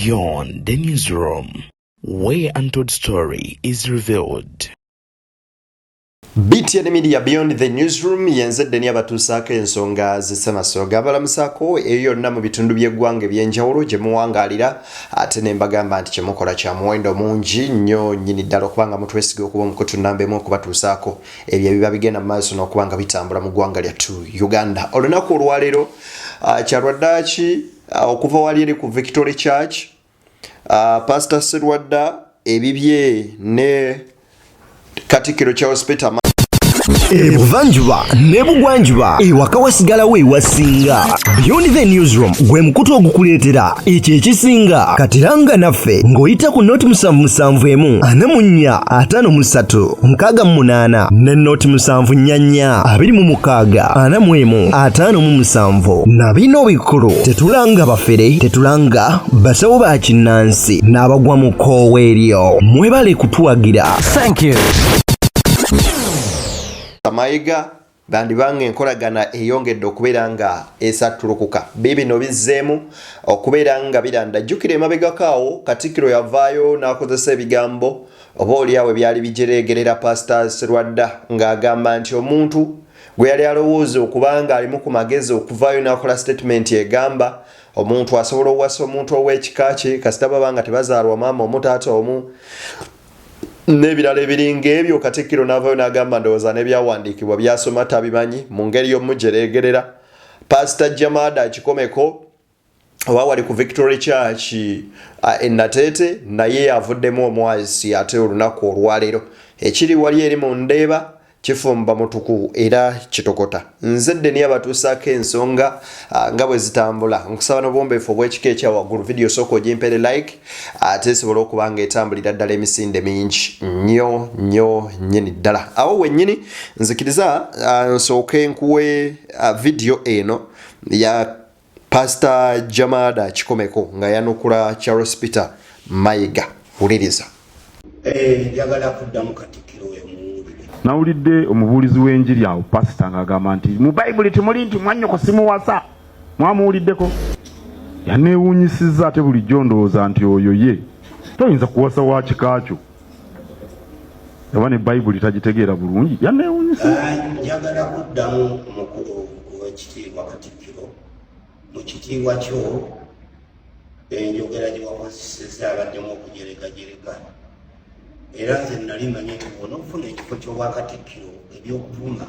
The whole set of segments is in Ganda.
Beyond the Newsroom, where untold story is revealed. BTN Media Beyond the Newsroom yenze Deni abatuusaako ensonga z'essemasoga abalamusaako eyo yonna mu bitundu by'eggwanga eby'enjawulo gye muwangaalira ate ne mbagamba nti kye mukola kya muwendo mungi nnyo nnyini ddala okuba nga mutwesiga okuba omukutu nnamba emu okubatuusaako ebyo ebiba bigenda mu maaso n'okuba nga bitambula mu ggwanga lyattu Uganda. Olunaku olwaleero ah, kyalwaddaaki ah, okuva wali eri ku Victory Church ah, Pastor Sserwadda ebibye ne Katikkiro Charles Peter Ebuvanjuba n'ebugwanjuba ewaka wasigalawo ewasinga. Beyond the Newsroom gwe mukutu ogukuleetera ekyo ekisinga. Kati langa naffe ng'oyita ku noti 771 44 53 68 ne noti 744 26 41 57. Na bino bikulu, tetulanga bafere, tetulanga basawo ba kinnansi n'abagwa mu kkoowa eryo. Mwebale kutuwagira. Thank you. Mayiga bandibanga enkolagana eyongedde okubeera nga esattulukuka. Biibino bizzeemu okubeera nga biranda. Jjukira emabegako awo Katikkiro yavaayo n'akozesa ebigambo oba oliawo ebyali bijereegerera Pasita Serwadda ng'agamba nti omuntu gwe yali alowooza okuba nga alimu ku magezi okuvaayo n'akola sitatimenti egamba omuntu asobola owasa omuntu ow'ekika kye kasita baba nga tebazaalwa maama omu taata omu n'ebirala ebiringa ebyo. Katikkiro n'avaayo n'agamba ndowooza n'ebyawandiikibwa byasoma tabimanyi mu ngeri y'omujereegerera. Pasita Jamada Kikomeko oba wali ku Victory Church e Nateete naye avuddemu omwasi ate olunaku olwaleero ekiri wali eri mu Ndeeba kifumba mutuku era kitokota. Nze Deni abatuusaako ensonga nga bwe zitambula. Nkusaba n'obuwombeefu obw'ekika ekya waggulu, vidiyo sooka ogimpere like ate esobole okuba nga etambulira ddala emisinde mingi nnyo nnyo nnyini ddala. Awo wennyini nzikiriza nsooke nkuwe vidiyo eno ya Pastor Jamada Kikomeko nga yanukula Charles Peter Mayiga. Wuliriza. Eh, njagala kuddamu Katikkiro oyo muwulire. Nawulidde omubuulizi w'enjiri awo pasita ng'agamba nti mu Bayibuli temuli nti mwannyoko simuwasa. Mwamuwuliddeko? Yaneewuunyisizza ate bulijjo ndowooza nti oyo ye toyinza kuwasa wa kika kyo. Oba ne Bayibuli tagitegeera bulungi. Yaneewuunyisizza. Ah, njagala kuddamu omukulu ow'ekitiibwa Katikkiro mu kitiibwa kyo enjogera gye wakozesezza abaddemu okujeregajerega era nze nali manyi nti bw'onoofuna ekifo ky'obwakatikkiro eby'okuvuma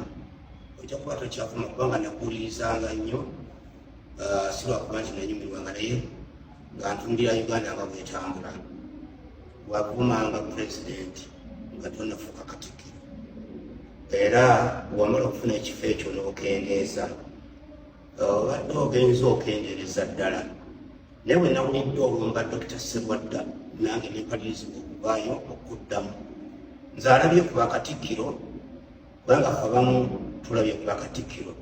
ojja kuba tokyavuma kubanga nakuwulirizanga nnyo ah, si lwakuba nti nanyumirwanga naye nga ntundira Uganda nga bwetambula. Wavumanga pulezidenti nga tonafuuka katikkiro era wamala okufuna ekifo ekyo n'okendeeza obadde ogenza okendeereza ddala naye bwe nawulidde olumba Dokita Sserwadda nange nempalirizibwa okuvaayo okuddamu. Nze alabye ku bakatikkiro kubanga ffe abamu tulabye ku bakatikkiro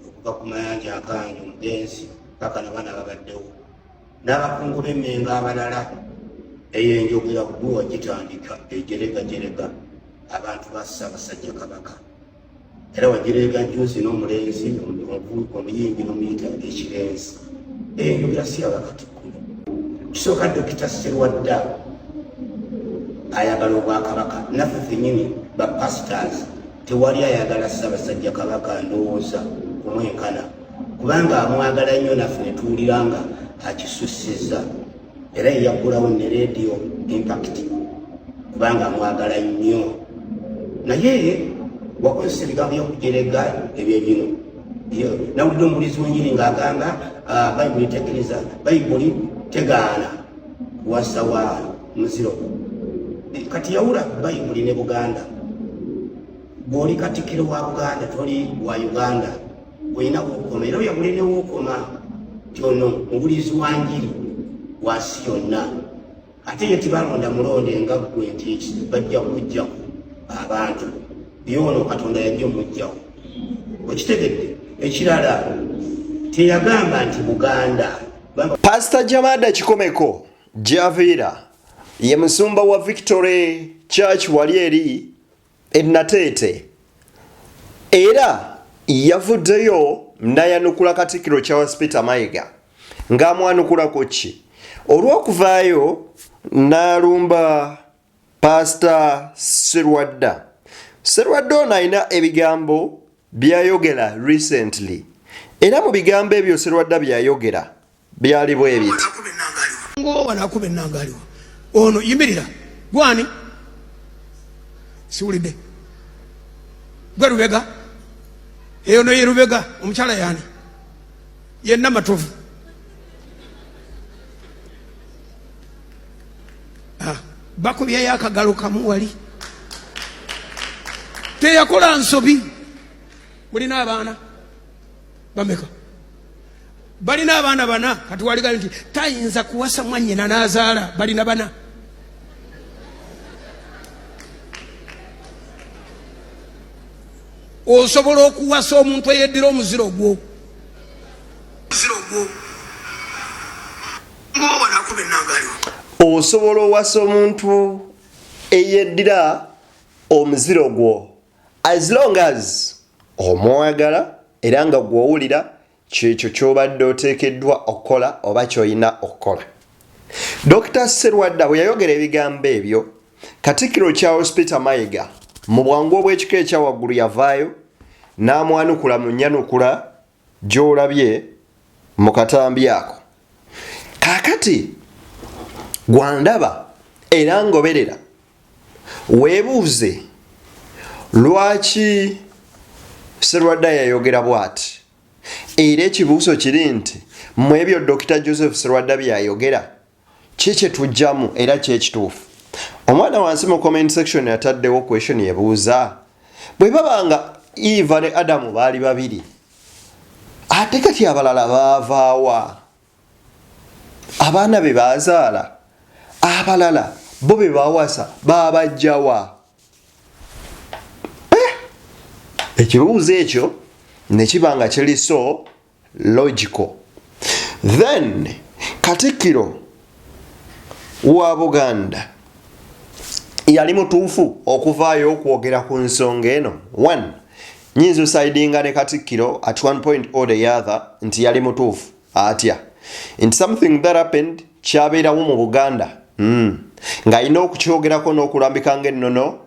okuva ku Mayanja Nkangi omugenzi paka nabaana babaddewo n'abakungu b'Emmengo abalala. Eyo enjogera gwe wagitandika ejeregajerega abantu ba Ssaabasajja Kabaka era wagireega juzi n'omulenzi omuyimbi n'omuyita ekirenzi. Eyo enjogera si yabakatikkiro. Kisooka Dokita Sserwadda ayagala obwakabaka, naffe fenyini ba pastors tewali ayagala Ssaabasajja Kabaka ndowooza kumwenkana kubanga amwagala nnyo naffe ne tuwulira nga akisussizza era yeyaggulawo ne Radio Impact kubanga amwagala nnyo. Naye wakozesa ebigambo byokujerega ebyo bino. Nawulidde omubulizi w'enjiri ng'agamba ah, Bayibuli tekkiriza, Bayibuli tegaana kuwasa wa muziro. Kati yawula Bayibuli ne Buganda. Bw'oli katikkiro wa Buganda toli wa Uganda, olina wokoma era oyagule ne wokoma nti ono mubulizi wa njiri wansi yonna ate ye tibalonda mulonde nga ggwe nti bajja kujjaku abantu byono Katonda yajja omujjawo okitegedde. Ekirala teyagamba nti Buganda. Pasita Jamada Kikomeko Javiira ye musumba wa Victory Church wali eri e Nateete era yavuddeyo n'ayanukula Katikkiro Charles Peter Mayiga ng'amwanukula ku ki? Olw'okuvaayo n'alumba Paasita Sserwadda. Sserwadda ono alina ebigambo byayogera recently era mu bigambo ebyo Sserwadda byayogera byali bwe biti. Ngoba akuba ennanga aliwo ono yimirira gwani siwulidde gwe Lubega eyo no ye Lubega omukyala yani yenna matovu ah, bakubyeyo akagalo kamu wali teyakola nsobi mulina abaana bameka balina abaana bana kati waligali nti tayinza kuwasa mwanyina nazaala balina bana osobola okuwasa omuntu eyeddira omuziro gwo Osobola owasa omuntu eyeddira omuziro gwo as long as omwagala era nga gw'owulira kyekyo ky'obadde oteekeddwa okukola oba ky'olina okukola. Dokita Sserwadda bwe yayogera ebigambo ebyo, Katikkiro Charles Peter Mayiga mu bwangu obw'ekika ekya waggulu yavaayo n'amwanukula mu nnyanukula gy'olabye mu katambi ako. Kaakati gwandaba era ngoberera weebuuze lwaki Sserwadda yayogera bw'ati era ekibuuzo kiri nti mu ebyo Dokita Joseph Sserwadda by'ayogera ki kye tujjamu era kyekituufu omwana wansi mu comment section ataddewo question ebuuza bwe baba nga Eva ne Adamu baali babiri ate kati abalala baavaawa abaana be baazaala abalala bo be bawasa baabajjawa eh! Ekibuuzo ekyo ne kiba nga kiri so logical. Then Katikkiro wa Buganda yali mutuufu okuvaayo okwogera ku nsonga eno. One, nyinza osaidinga ne Katikkiro at one point or the other nti yali mutuufu atya nti something that happened kyabeerawo mu Buganda ng'alina okukyogerako n'okulambika ng'ennono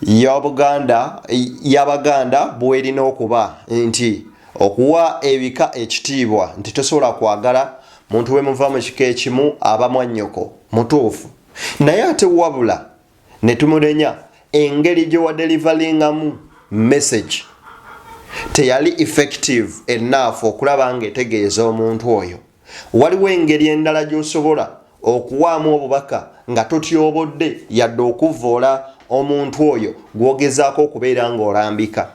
ya Buganda y'Abaganda bw'erina okuba nti okuwa ebika ekitiibwa nti tosobola kwagala muntu we muva mu kika ekimu aba mwannyoko mutuufu naye ate wabula ne tumulenya engeri gye wadelivalingamu message teyali effective enough okulaba ng'etegeeza omuntu oyo. Waliwo engeri endala gy'osobola okuwaamu obubaka nga totyobodde yadde okuvvoola omuntu oyo gw'ogezaako okubeera ng'olambika.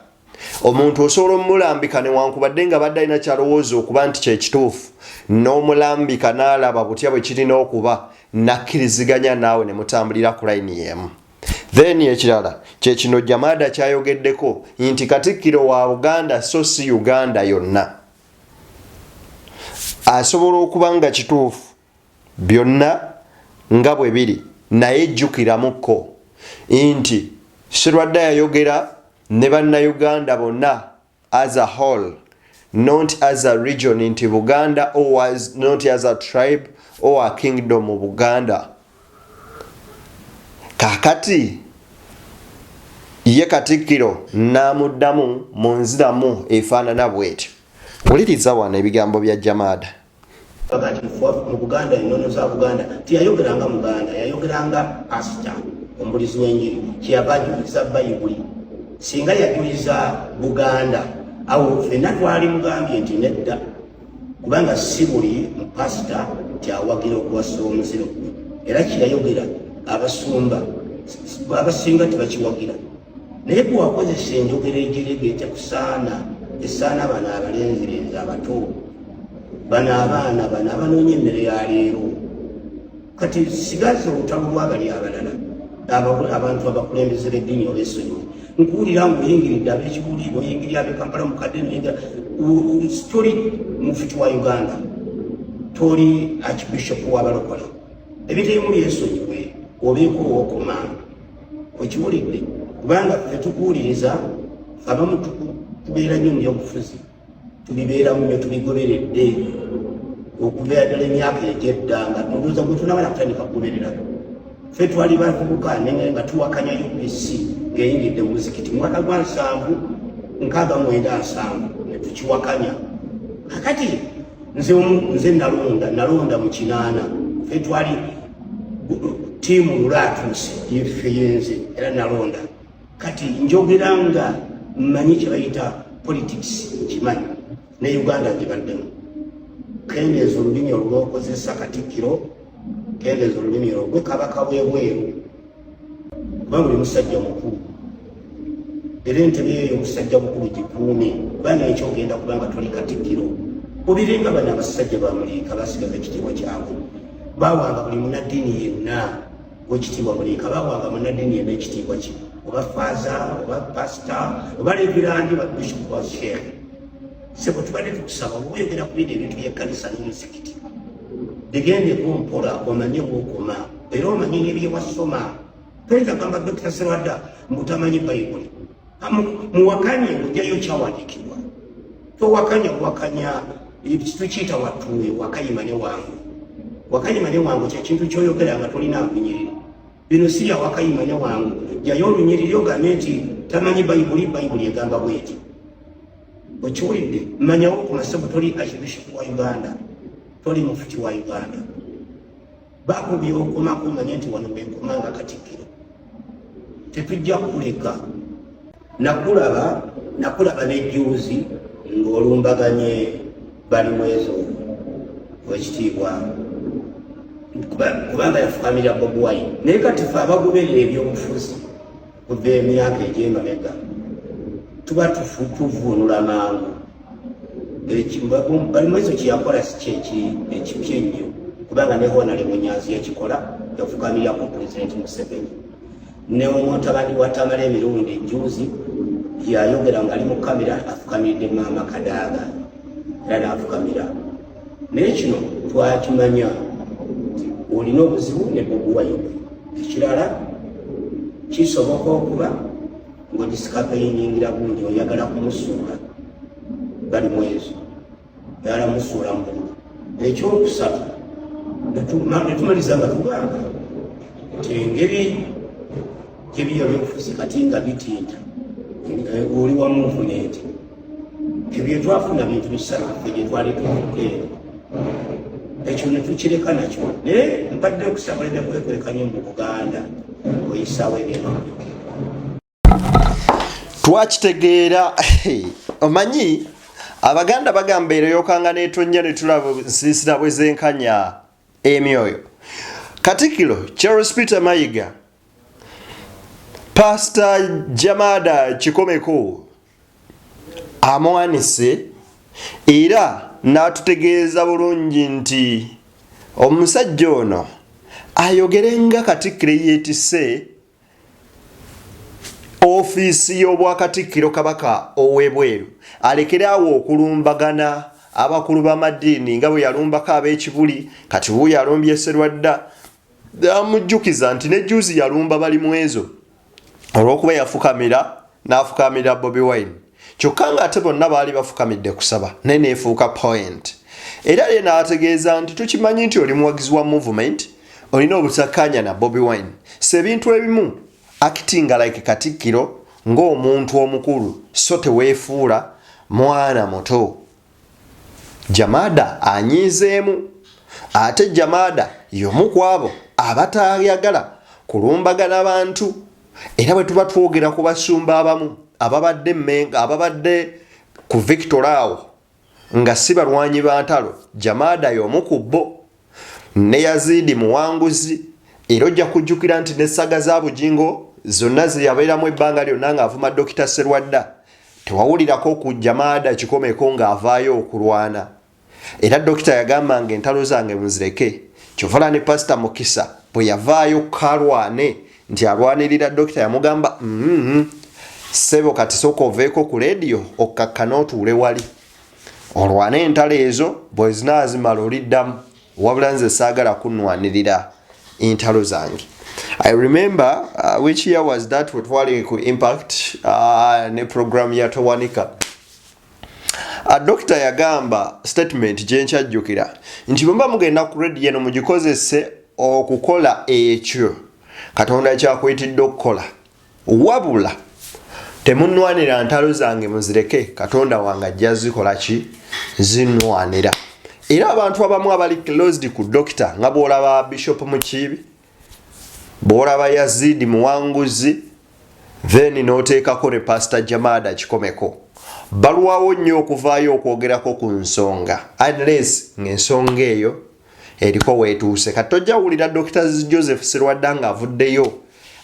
Omuntu osobola omulambika newankubadde nga badde alina kyalowooza okuba nti kyekituufu n'omulambika n'alaba butya bwe kirina okuba n'akkiriziganya naawe ne mutambulira ku layini y'emu. Then ekirala kyekino Jamada kyayogeddeko nti Katikkiro wa Buganda so si Uganda yonna. Asobola okuba nga kituufu byonna nga bwe biri naye jjukiramuko nti Sserwadda yayogera ne bannayuganda bonna as a whole not as a region nti Buganda or as, not as a tribe or a kingdom mu Buganda. Kakati ye Katikkiro n'amuddamu mu nziramu efaanana bw'etyo. Wuliriza wano ebigambo bya Jamada. Kati mu Buganda ennono za Buganda teyayogera nga Muganda, yayogera nga pasita omubulizi w'enjiri, kyeyava ajuliza Bayibuli. Singa yajuliza Buganda awo ffenna twali mugambye nti nedda, kubanga si buli mupasita nti awagira okuwasa omuziro gwe, era kyeyayogera abasumba abasinga tebakiwagira. Naye gwe wakozesa enjogera egirega etekusaana, esaana bano abalenzirenzi abato bano abaana bano abanoonya emmere ya leero. Kati sigaza olutalo lwabali abalala abantu abakulembeze b'eddiini obesonyiwe. Nkuwulira nga oyingiridde ab'ekibuli, oyingirira ab'e Kampala mukadde, noyingira toli mufuti wa Uganda, toli archbishop w'abalokole. Ebintu ebimu byesonyiwe, obeeko w'okoma. Okiwulidde? Kubanga ffe tukuwuliriza, ffe abamu tubeera nnyo mu byobufuzi, tubibeeramu nnyo, tubigoberedde. Okubeera ddala emyaka egyedda nga ndowooza gwe tunamala kutandika kugoberera ffe twali bavubuka nenge nga tuwakanya UPC ng'eyingidde mu muzikiti mu mwaka gwa 70 69 ne tukiwakanya. Kakati nze nze nalonda mu 80. Ffe twali tiimu lulaatuuse yeffe yenze era nalonda. Kati njogera nga mmanyi kye bayita politics, nkimanyi ne Uganda ngibaddemu. Kendeeza olulimi olwokozesa, Katikkiro, kendeeza olulimi olwo. Gwe kabaka bwebweru, kuba buli musajja mukulu, era entebe eyo omusajja mukulu gikuume, kubanga ekyogenda kubanga toli katikkiro. Obirenga bano abasajja bamuliika basigaza ekitiibwa kyabwe, bawanga buli munaddiini yenna wekitiibwa. Muliika bawanga munaddiini yenna ekitiibwa kye, oba faaza, oba pasita, oba reverend, ba bishop, ba sheekh. Sebo, tubadde tukusaba oba oyogera ku bino ebintu by'ekkanisa n'omuzikiti, bigendeko mpola, omanye wokoma era omanye nebyewasoma. Toyinza kugamba Dokita Serwadda mbutamanyi Bayibuli. Muwakanye ng'ojjayo kyawandiikibwa, towakanya buwakanya. Tukiyita watuwe wakayima ne wangu. Wakayima ne wangu kyekintu kyoyogera nga tolina lunyiriri. Bino si bya wakayima ne wangu. Jjayo olunyiriri ogambe nti tamanyi Bayibuli, Bayibuli egamba bweti. Okiwulidde? Manyawo ku masebo, toli archbishop wa Uganda, toli mufuti wa Uganda. Baako byokomako, omanye nti wano wenkoma nga katikkiro, tetujja kukuleka. Nakulaba nejjuuzi ng'olumbaganye Balimwezo wekitiibwa kubanga yafukamira Bobi Wine. Naye kati fe abagoberera ebyobufuzi kuva emyaka egyemabega tuba tuvuunula mangu. Balimwezo kyeyakola si ekipya ennyo, kubanga ne Honorable Nyanzi yakikola, yafukamirako Pulezidenti Museveni. Ne omutabani wa Tamala emirundi ejuzi yayogera nga ali mu kamera afukamiridde maama Kadaaga, era n'afukamira. Naye kino twakimanya nti olina obuzibu ne Bobi Wine. Ekirala, kisoboka okuba ng'ogisikapeyiningira gundi, oyagala kumusuula Balimwezo, oyagala musuula mu bululu. Ekyokusatu, netumaliza nga tugamba nti engeri gyebiya byobufuzi kati nga bitinta, oli wa movement, ebyo twafuna bintu bisatu ffe gye twali tuvudde, ekyo netukireka nakyo. Naye mpadde okusaba oleme kwekwekanye mu Buganda oyisaawo ebintu. Twakitegeera. Omanyi Abaganda bagamba ereyokanga netonnya, netulaba nsiisira bwe zenkanya emyoyo. Katikkiro Charles Peter Mayiga, Pasita Jamada Kikomeko amwanise era n'atutegeeza bulungi nti omusajja ono ayogere nga katikkiro yeetisse ofiisi y'obwakatikkiro, kabaka ow'ebweru, alekere awo okulumbagana abakulu b'amadiini nga bwe yalumbako ab'ekibuli. Kati wuuyo alumbye Serwadda, amujjukiza nti ne juzi yalumba Balimwezo olw'okuba yafukamira n'afukamira Bobi Wine, kyokka ng'ate bonna baali bafukamidde kusaba, naye neefuuka point. Era ye n'ategeeza nti tukimanyi nti oli muwagizi wa movement, olina obutakkaanya na Bobi Wine, so ebintu ebimu actinga like katikkiro ng'omuntu omukulu, so teweefuula mwana muto. Jamada anyiizeemu. Ate Jamada y'omu ku abo abatayagala kulumbagana bantu, era bwe tuba twogera ku basumba abamu ababadde Mmengo, ababadde ku Victor awo nga si balwanyi ba ntalo, Jamada y'omu ku bo ne Yazidi Muwanguzi. Era ojja kujjukira nti ne saga za Bugingo zonna ze yabeeramu ebbanga lyonna ng'avuma Dokita Serwadda, tewawulirako ku Jamada Kikomeko ng'avaayo okulwana. Era dokita yagambanga entalo zange muzireke. Kyovala ne Pasita Mukisa bwe yavaayo kalwane nti alwanirira dokita, yamugamba ssebo, kati sooka oveeko ku leediyo okkakkane otuule wali olwane entalo ezo, bwe zinaazimala oliddamu, wabula nze saagala kunnwanirira entalo zange. I remember, which year was that, we twali ku Impact ne program ya Towanika. Dokita yagamba statement gye nkyajjukira nti bwe mugenda ku rediyo eno mugikozese okukola ekyo Katonda kyakuyitidde okukola, wabula temunwanira ntalo zange muzireke, Katonda wange ajja zikola ki zinwanira. Era abantu abamu abali closed ku dokita nga bw'olaba Bishop Mukiibi, bw'olaba Yazidi Muwanguzi, then n'oteekako ne Pastor Jamada Kikomeko, balwawo nnyo okuvaayo okwogerako ku nsonga unless ng'ensonga eyo eriko weetuuse. Kati tojja wulira Dr. Joseph Sserwadda ng'avuddeyo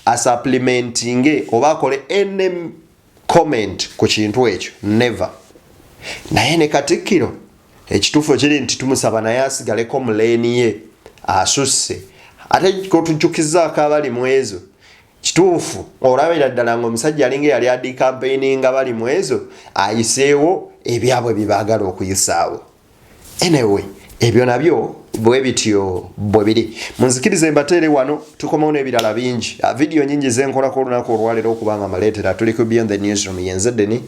asuplementinge oba akole any comment ku kintu ekyo, never. Naye ne Katikkiro ekituufu kiri nti tumusaba naye asigaleko mu leeni ye, asusse. Ate kotujjukizaako abali mu ezo, kituufu olabira ddala ng'omusajja alinga eyali adikampeininga bali mu ezo ayiseewo ebyabwe bye baagala okuyisaawo. Anyway, ebyo nabyo bwe bityo bwe biri. Munzikirize mbateere wano, tukomawo n'ebirala bingi. Vidiyo nyingi zenkolako olunaku olwaleero okuba nga mbaleetera. Tuli ku Beyond the Newsroom, yenze Deni,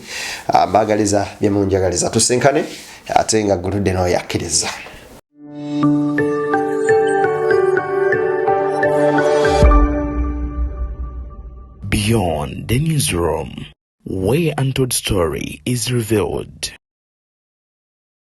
mbaagaliza bye munjagaliza. Tusinkane ate nga gguludde n'oyo akkiriza. Beyond the Newsroom, where untold story is revealed.